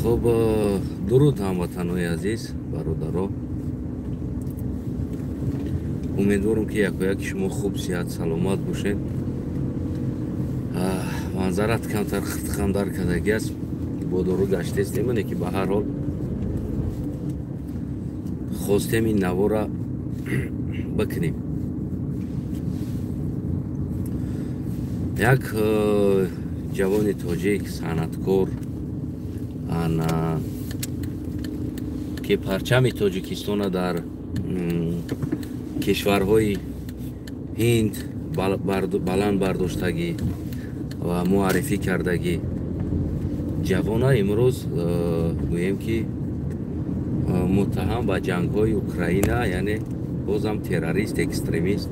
Хуб, дуруд ҳамватанои азиз, бародаро. Умедворам, ки якояки шумо хуб, сиҳат, саломат бошед. Манзарат камтар хиртхандар кардагӣ аст, бо дору гаштестем, ане ки ба ҳар ҳол хостем ин навора бикунем. Як ҷавони тоҷик, санъаткор, ана ки парчами Тоҷикистона дар кишварҳои Ҳинд баланд бардоштагӣ ва муаррифӣ кардагӣ ҷавона имрӯз гӯем ки муттаҳам ба ҷангҳои Украина, яъне бозам террорист, экстремист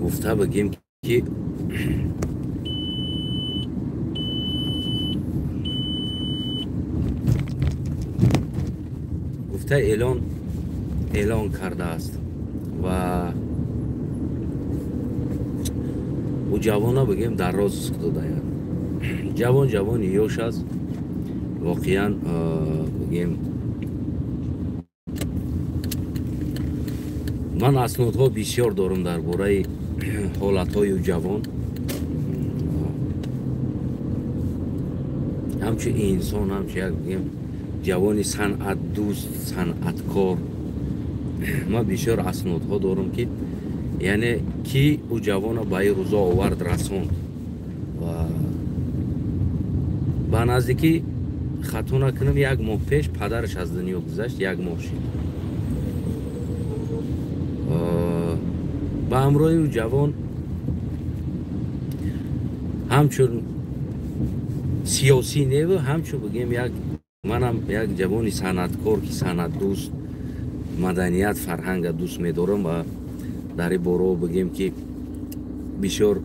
гуфта бигем ки гуфта эълон кардааст ва ӯ ҷавона бигем дар розыск додаяд. Ҷавон ҷавони ёш аст, воқеан бигем ман аснодҳо бисёр дорам дар бораи ҳолатҳои ӯ ҷавон. Ҳамчун инсон, ҳамчун як бигем ҷавони санъатдӯст, санъаткор, ман бисёр аснодҳо дорам, ки яъне ки ӯ ҷавона ба ин рӯзо овард, расонд. Ва ба наздикӣ, хато накунам, як моҳ пеш падараш аз дунё гузашт, як моҳ шид. Ба ҳамроҳи ӯ ҷавон ҳамчун сиёсӣ неву ҳамчун бигем як манам як ҷавони санъаткор, ки санъатдӯст, маданият, фарҳанга дӯст медорам ва дар ин боро бигем ки бисёр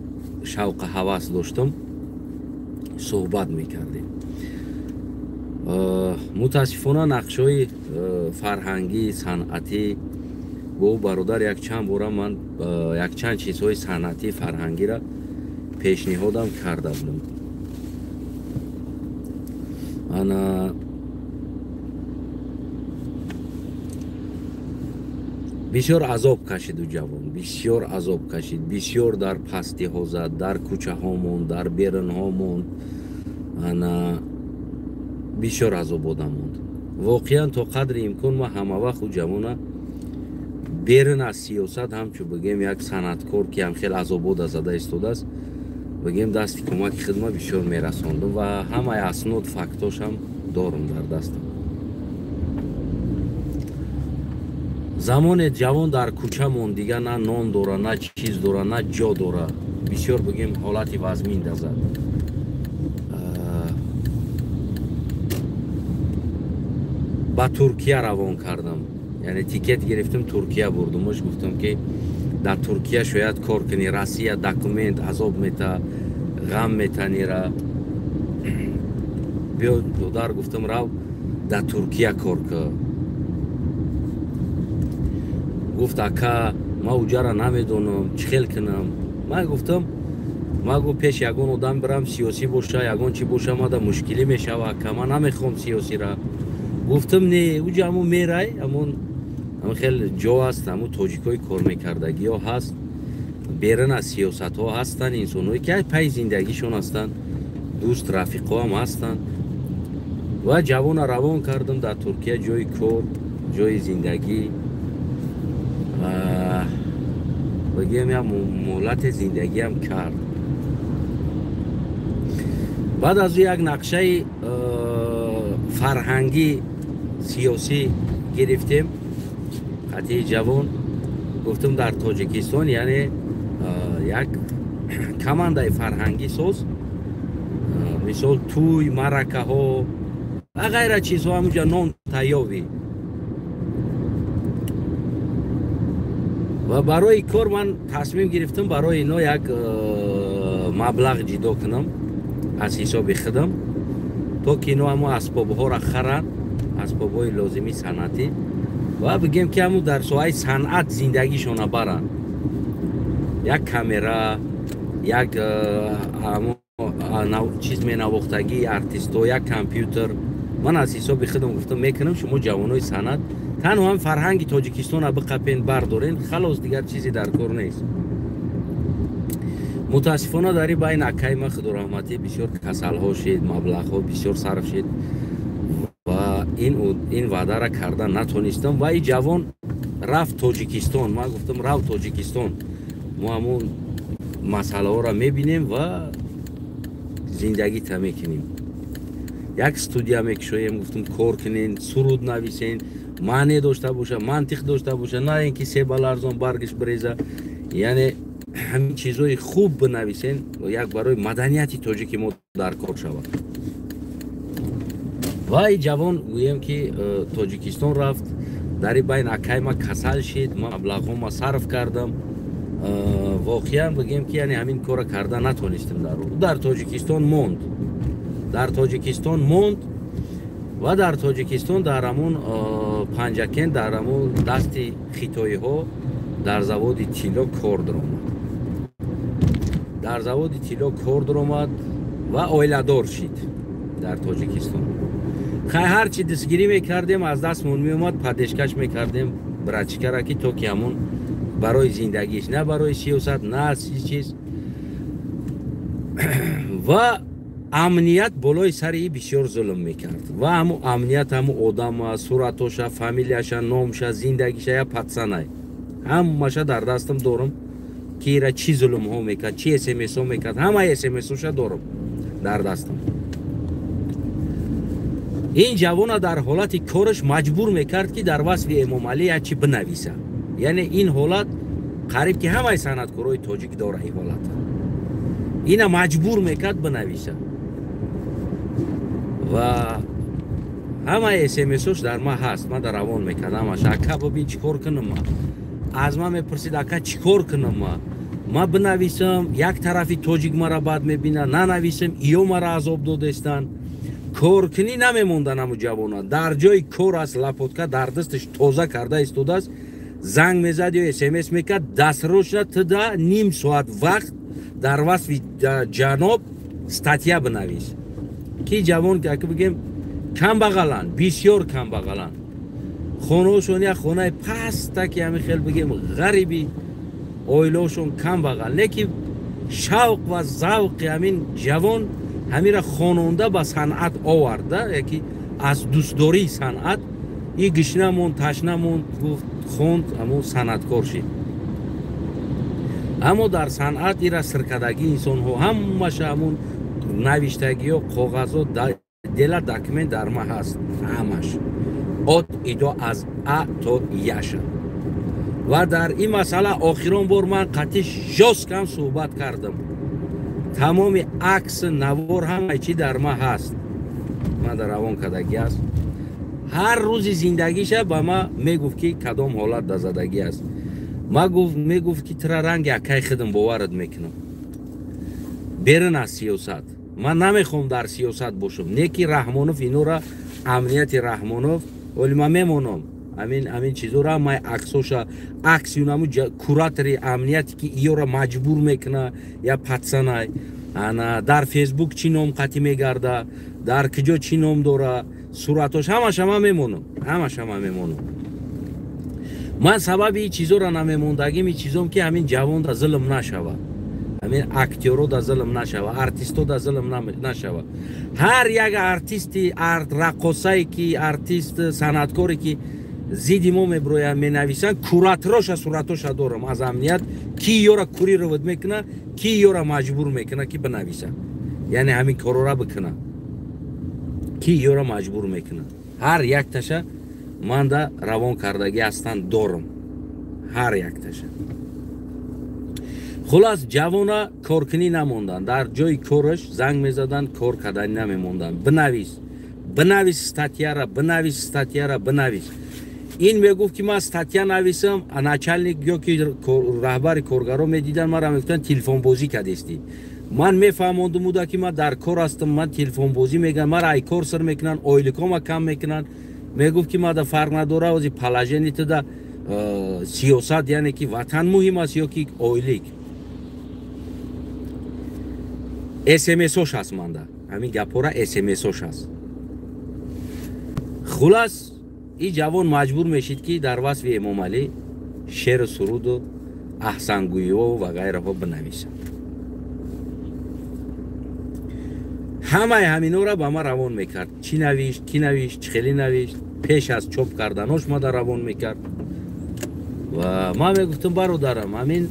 шавқу ҳавас доштам, суҳбат мекардем. Мутаассифона нақшҳои фарҳангӣ, санъатӣ бо ӯ бародар якчанд бора ман якчанд чизҳои санъатӣ, фарҳангиро пешниҳодам карда будам. Ана бисёр азоб кашид ӯ ҷавон, бисёр азоб кашид, бисёр дар пастиҳо зад, дар кӯчаҳо монд, дар берунҳо монд, ана бисёр азобода монд. Воқеан то қадри имкон ман ҳамавақт ӯ ҷавона берун аз сиёсат ҳамчун бигем як санъаткор, ки ҳам хеле азобода зада истодааст, бигем дасти кӯмаки хидма бисёр мерасондум ва ҳамаи аснод, фактошам дорум дар дастам. Замоне ҷавон дар кӯча монд, дига на нон дора, на чиз дора, на ҷо дора, бисёр бигем ҳолати вазмин дазад. Ба Туркия равон кардам, яъне тикет гирифтам, Туркия бурдумаш, гуфтам ки дар Туркия шояд кор кунӣ, Россия документ азоб мета, ғам метанира, биё додар, гуфтам, рав дар Туркия кор кун. Гуфт: ака, ман уҷара намедонам, чӣ хел кунам? Ман гуфтам, ман гуфт пеш ягон одам бирам, сиёсӣ боша, ягон чӣ боша, мада мушкилӣ мешава, ака, ман намехоҳам сиёсира. Гуфтам: не, уҷа ҳамун мерай, ҳамун ҳамин хел ҷо аст, ҳамун тоҷикҳои кор мекардагиҳо ҳаст, берун аз сиёсатҳо ҳастанд инсонҳое ки пайи зиндагишон ҳастанд, дӯст рафиқҳоам ҳастанд. Ва ҷавона равон кардам дар Туркия, ҷои кор, ҷои зиндагӣ ва бигем як муҳлати зиндагиам кард. Баъд аз ӯ як нақшаи фарҳангӣ, сиёсӣ гирифтем қатъии ҷавон. Гуфтам: дар Тоҷикистон яъне як командаи фарҳангӣ соз, мисол тӯй, маъракаҳо ва ғайра чизҳо, ҳамунҷа нон тайёвӣ. Ва барои кор ман тасмим гирифтам барои ино як маблағ ҷидо кунам аз ҳисоби худам, то ки ино ҳамон асбобҳоро харанд, асбобҳои лозимии санъатӣ, ва бигем ки ҳамун дар соҳаи санъат зиндагишона баранд. Як камера, як Чиз менавохтагӣ артистҳо, як компютер. Ман аз ҳисоби худам гуфтам, мекунам, шумо ҷавонои санъат танҳо ҳам фарҳанги Тоҷикистона биқапен, бардорен, халос, дигар чизе дар кор нест. Мутаассифона, дар ин байн акаи ман, худораҳматӣ, бисёр касалҳо шид, маблағҳо бисёр сарф шид ва ин ваъдара карда натонистам. Ва ин ҷавон рафт Тоҷикистон. Ман гуфтам, рав Тоҷикистон, мо ҳамун масъалаҳоро мебинем ва зиндагита мекунем, як студия мекушоем. Гуфтам, кор кунен, суруд нависен, маъне дошта боша, мантиқ дошта боша, на ин ки себаларзон баргиш биреза, яъне ҳамин чизҳои хуб бинависен, як барои маданияти тоҷики мо дар кор шавад. Ва ин ҷавон, гӯем ки, Тоҷикистон рафт. Дар ин байн акай ма касал шид, ман маблағҳома сарф кардам. Воқеан бигем ки, яъне ҳамин корро карда натонистем. Дар Тоҷикистон монд, дар Тоҷикистон монд ва дар Тоҷикистон, дар ҳамун Панҷакент, дар ҳамун дасти хитоиҳо, дар заводи тилло кор даромад, дар заводи тилло кор даромад ва оиладор шид дар Тоҷикистон. Хай, ҳарчи дастгирӣ мекардем, аз дастмон меомад, поддержка ш мекардем братишка ра, ки то ки ҳамун барои зиндагиш, на барои сиёсат, на чиз. Ва амният болои сари и бисёр зулм мекард ва ҳамун амният ҳамун одама, суратоша, фамилияша, номша, зиндагиша, я пацан ай, ҳамаша дар дастам дорам, ки ира чӣ зулмҳо мекард, чӣ смсҳо мекард, ҳамаи смсоша дорам дар дастам. Ин ҷавона дар ҳолати кораш маҷбур мекард, ки дар васфи Эмомалӣ як чи бинависа. Яъне ин ҳолат қариб ки ҳамаи санъаткорои тоҷик дора. Ин ҳолат ина маҷбур мекард бинависа ва ҳамаи смсош дар ман ҳаст. Ман дар равон мекардам ҳамаш: «Ака, бибин, чӣ кор кунам?» Ма аз ман мепурсид: «Ака, чӣ кор кунам? Ма бинависам, як тарафи тоҷик мара бад мебинад, нанависам, иё мара азоб додестанд». Коркунӣ намемондан ҳаму ҷавона. Дар ҷои кор аст, лопатка дар дасташ тоза карда истодааст, занг мезад ё смс мекард: «Дастрочна туда ним соат вақт, дар васфи ҷаноб статья бинавис». Ки ҷавон, ки бигем, камбағаланд, бисёр камбағаланд, хонаошон як хонаи паста, ки ҳамин хел бигем, ғариби, оилаошон камбағал, не ки шавқ ва завқи ҳамин ҷавон ҳамира хононда ба санъат оварда, яки аз дӯстдории санъат и гишна монд, ташна монд, гуфт, хонд, ҳамун санъаткор шид. Аммо дар санъат ира сиркадагии инсонҳо ҳамаша, ҳамун навиштагиҳо, коғазо, дела, документ дар ма ҳаст, ҳамаш от идо, аз а то яша. Ва дар ин масъала охирон бор ман қатъи жёстко ам суҳбат кардам. Тамоми акс, навор, ҳамаи чӣ дар ма ҳаст, ман дар равон кардагӣ аст. Ҳар рӯзи зиндагиша ба ма мегуфт, ки кадом ҳолат дар задагӣ аст. Ма мегуфт, ки тира ранги акай худам боварат мекунам, берун аз сиёсат. Ман намехоҳам дар сиёсат бошам, не ки Раҳмонов инора, амнияти Раҳмонов. Оли ман мемонам амин чизора, май аксоша, акси унаму куратори амнияте, ки иёра маҷбур мекуна, я пацан ай, ана дар Фейсбук чӣ ном қатӣ мегарда, дар киҷо чӣ ном дора, суратош, ҳамаша ман мемонам, ҳамаша ман мемонам. Ман сабаби ин чизоро намемондагим ин чизом, ки ҳамин ҷавон да зулм нашава, ҳамин актёро да зулм нашава, артисто да зулм нашава. Ҳар як артисти, раққосае ки, артист, санъаткоре ки зидди мо меброянд, менависанд, куратроша, суратоша дорам аз амният, ки ёра курировать мекуна, ки ёра маҷбур мекуна, ки бинависа, яъне ҳамин корора бикуна, ки ёра маҷбур мекуна. Ҳар якташа манда равон кардагӣ ҳастанд, дорам ҳар якташа. Хулас, ҷавона коркунӣ намонданд. Дар ҷои кораш занг мезаданд, кор кардани намемонданд: «Бинавис, бинавис статья ра, бинавис статья ра, бинавис». Ин мегуфт, ки ман статья нависам, начальник ё ки раҳбари коргаро медиданд, мара мегуфтанд: «Телефонбозӣ кардестӣ». Ман мефаҳмондум уда, ки ман дар кор ҳастам, ман телефонбозӣ мегӯям, мара ай кор сир мекунанд, ойликома кам мекунанд. Мегуфт, ки мада фарқ надора, ози положение туда сиёсат, яъне ки ватан муҳим аст ё ки ойлик. СМСош аст манда, ҳамин гапҳора СМСош аст. Хулас, ин ҷавон маҷбур мешид, ки дар васфи Эмомалӣ шеъру суруду аҳсангӯиҳо ва ғайраҳо бинависад. Ҳамаи ҳаминҳоро ба ман равон мекард. Чӣ навишт, кӣ навишт, чӣ хеле навишт, пеш аз чоп карданош мада равон мекард. Ва ман мегуфтам, бародарам, ҳамин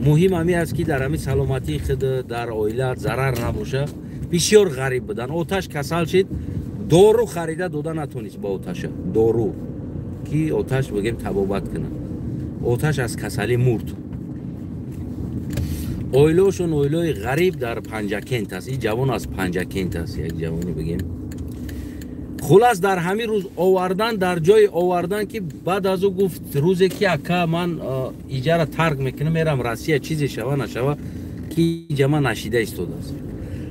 муҳим ҳамин аст, ки дар ҳамин саломатии худ, дар оилаат зарар набоша. Бисёр ғариб будан. Оташ касал шид, дору харида дода натонист ба оташа. Дору ки оташ бигем табобат кунад. Оташ аз касалӣ мурд. Оилаошон оилаи ғариб дар Панҷакент аст. Ин ҷавон аз Панҷакент аст, як ҷавоне бигем. Хулас, дар ҳамин рӯз овардан, дар ҷои овардан, ки баъд аз ӯ гуфт рӯзе ки ака, ман иҷара тарк мекунам, мерам Россия, чизе шава нашава, ки иҷа ман нашида истодааст.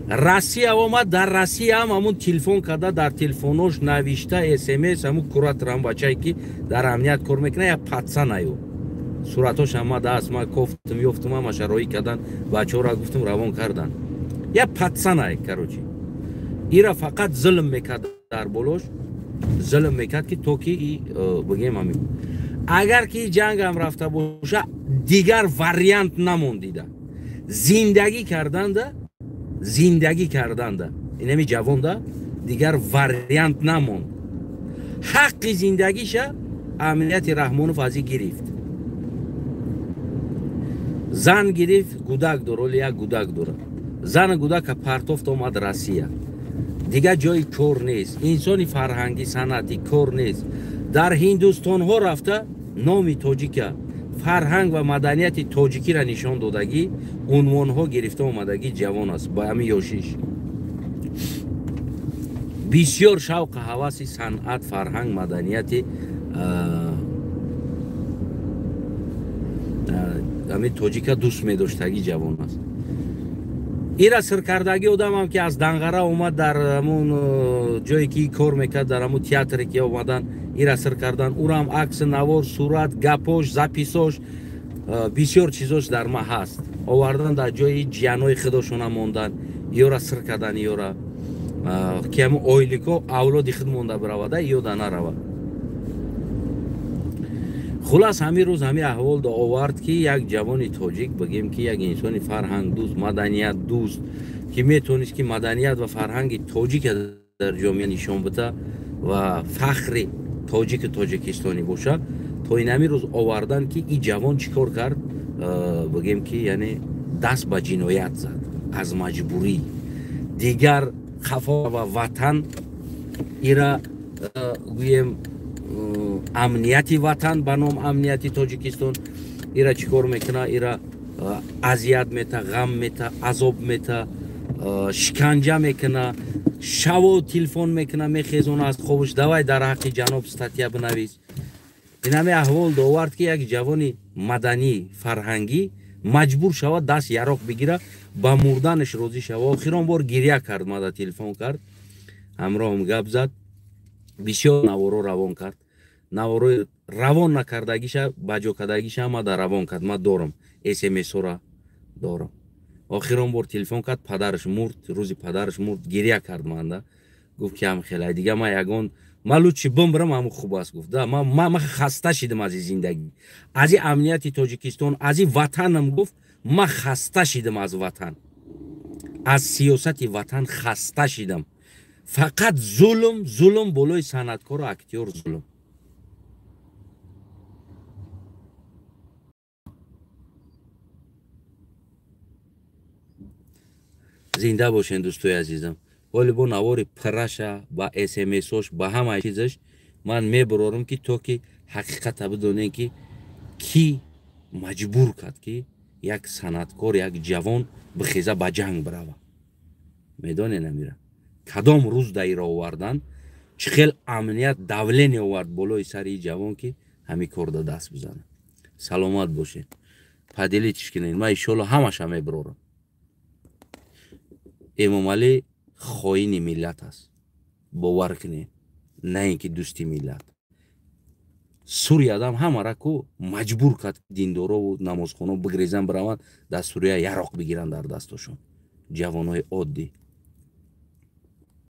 Россия омад, дар Россия ҳам ҳамун телефон карда, дар телефонош навишта СМС, ҳамун кураторам бачае ки дар амният кор мекунад, як патсанаю суратош омада аст. Ман кофтум, ёфтум, ҳамаша роҳӣ кардан, бачаҳоро гуфтум, равон кардан. Як патсанай, короче, ира фақат зулм мекард, дар болош зулм мекард, ки то ки бигем ҳамин. Агар ки ҷангам рафта боша, дигар вариант намондида. Зиндагӣ карданда, зиндагӣ карданда инами ҷавонда дигар вариант намонд. Ҳаққи зиндагиша амнияти Раҳмонов аз ин гирифт. Зан гирифт, гудак дор, оли як гудак дорад. Зану гудака партофт, омад Россия. Дигар ҷои кор нест, инсони фарҳангӣ, санъатӣ кор нест. Дар ҳиндустонҳо рафта номи тоҷика, фарҳанг ва маданияти тоҷикиро нишон додагӣ, унвонҳо гирифта омадагӣ ҷавон аст. Ба ҳамин ёшиш бисёр шавқу ҳаваси санъат, фарҳанг, маданияти ҳамин тоҷика дӯст медоштагӣ ҷавон аст. Ира сиркардагӣ одамам, ки аз Данғара омад, дар ҳамун ҷое ки кор мекард, дар ҳамун театре ки омадан, ира сир кардан, урам акси, навор, сурат, гапош, записош, бисёр чизош дар ма ҳаст. Овардан, дар ҷои ҷиянои худошона мондан, ёра сир кардан, ёра ки ҳамун оилико авлоди худ монда биравада, ёда нарава. Хулас, ҳамин рӯз ҳамин аҳвол овард, ки як ҷавони тоҷик, бигем ки як инсони фарҳангдӯст, маданиятдӯст, ки метавонист ки маданият ва фарҳанги тоҷика дар ҷомеа нишон бида ва фахри тоҷику тоҷикистонӣ боша, то ин ҳамин рӯз овардан, ки ин ҷавон чӣ кор кард, бигем ки яъне даст ба ҷиноят зад аз маҷбурӣ. Дигар хафо ва ватан ира гӯем амнияти ватан ба ном амнияти Тоҷикистон ира чӣ кор мекуна? Ира азият мета, ғам мета, азоб мета, шиканҷа мекуна, шаво телефон мекуна, мехезона аз хобуш, давай дар ҳаққи ҷаноб статья бинавис. Ин ҳаме аҳвол довард, ки як ҷавони маданӣ, фарҳангӣ маҷбур шавад даст яроқ бигира, ба мурданаш розӣ шава. Охирон бор гиря кард, мада телефон кард, ҳамроҳам гап зад, бисёр наворо равон кард. Наворои равон накардагиша, ба ҷо кардагиша мада равон кард. Ман дорам, СМС-ора дорам. Охирон бор телефон кард, падараш мурд, рӯзи падараш мурд, гиря кард манда. Гуфт ки ҳам хелай дига ман ягон ман лучше бимбирам, ҳамун хуб аст, гуфт. Да, ман хаста шидам аз ин зиндагӣ, аз ин амнияти Тоҷикистон, аз ин ватанам, гуфт, ман хаста шидам аз ватан, аз сиёсати ватан хаста шидам. Фақат зулм, зулм болои санъаткору актёр, зулм. Зинда бошен, дӯстои азизам. Ҳоли бо навори пираша, ба СМСош, ба ҳамаи чизаш ман мебурорам, ки то ки ҳақиқата бидонем, ки кӣ маҷбур кард, ки як санъаткор, як ҷавон бихеза ба ҷанг бирава. Медонед, амира кадом рӯз даира овардан, чӣ хел амният давление овард болои сари ҷавон, ки ҳамин корда даст бизанад. Саломат бошед, поделитесь кунед, ман иншоалло ҳамаша мебурорам. Эмомалӣ хоини миллат аст, бовар кунед, на ин ки дӯсти миллат. Суриядам ҳамара ку маҷбур кард, диндорову намозхоно бигрезан, бираванд дар Сурия, яроқ бигиранд дар дастошон. Ҷавонои оддӣ.